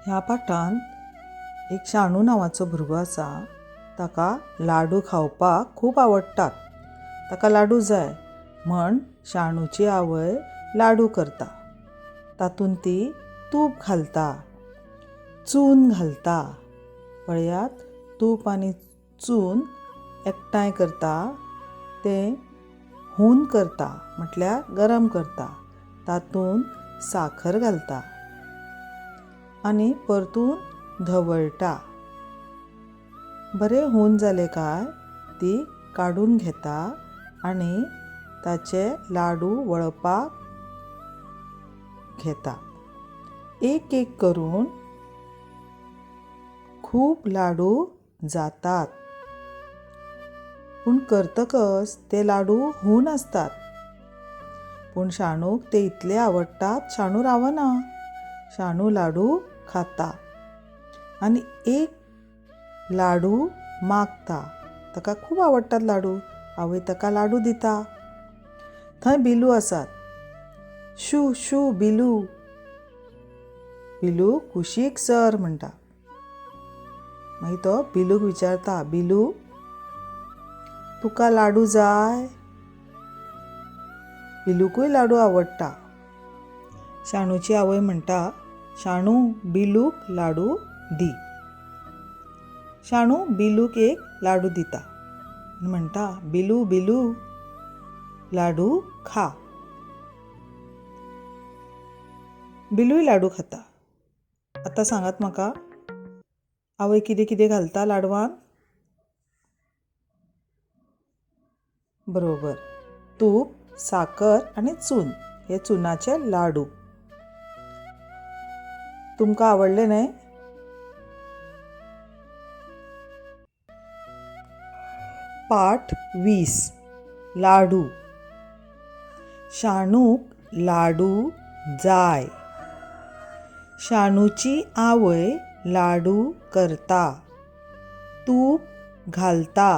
ह्या पाठांत एक शाणू नांवाचो भुरगो आसा. ताका लाडू खावपाक खूब आवडटात. ताका लाडू जाय म्हण शाणूची आवय लाडू करता. तातूंत ती तूप घालता, चून घालता. पळयात, तूप आनी चून एकठांय करता, तें हून करता म्हटल्यार गरम करता. तातूंत साखर घालता आनी परतून धवळटा. बरें हून जालें काय ती काडून घेता आनी ताचे लाडू वळपाक घेता. एक एक करून खूब लाडू जातात, पूण करतकच ते लाडू हून आसतात. पूण शाणूक ते इतले आवडटात, शाणू रावना. शाणू लाडू खाता आनी एक लाडू मागता. ताका खूब आवडटात लाडू. आवय ताका लाडू दिता. थंय बिलू आसात. शू शू बिलू, बिलू कुशीक सर म्हणटा. मागीर तो बिलूक विचारता, बिलू तुका लाडू जाय? बिलूकूय लाडू आवडटा. शाणूची आवय म्हणटा, शाणू बिलूक लाडू दी. शाणू बिलूक एक लाडू दिता आनी म्हणटा, बिलू बिलू लाडू खा. बिलूय लाडू खाता. आतां सांगात म्हाका, आवय कितें कितें घालता लाडवान? बरोबर, तूप, साकर आनी चून. हे चुनाचे लाडू तुमकां आवडले न्हय? पाठ 20, लाडू. शाणूक लाडू जाय. शाणूची आवय लाडू करता, तूप घालता,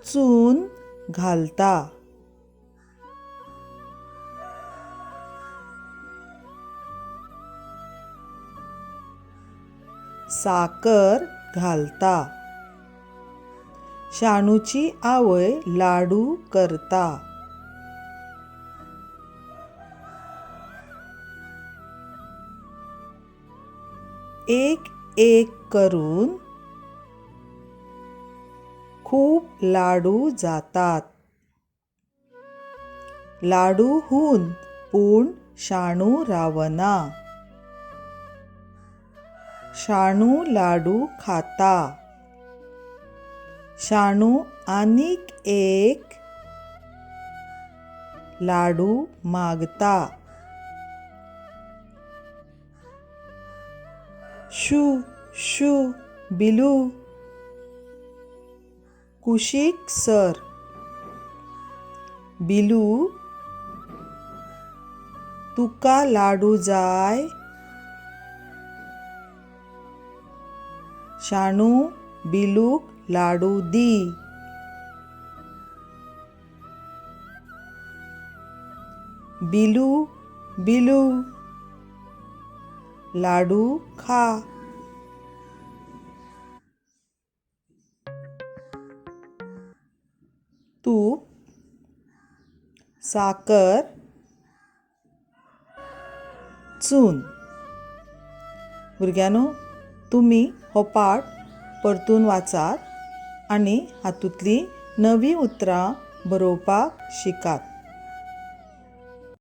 चून घालता. साकर घालता. शाणूची आवय लाडू करता. एक एक करून खूब लाडू जातात. लाडू हून, पूण शाणू रावना. शाणू लाडू खाता. शाणू आनीक एक लाडू मागता. शू शू बिलू कुशीक सर. बिलू तुका लाडू जाय? शाणू बिलूक लाडू दी. बिलू बिलू लाडू खा. तूप, साकर, चून. भुरग्यांनो, तुमी हो पाठ परतून वाचात आनी हातूंतलीं नवीं उतरां बरोवपाक शिकात.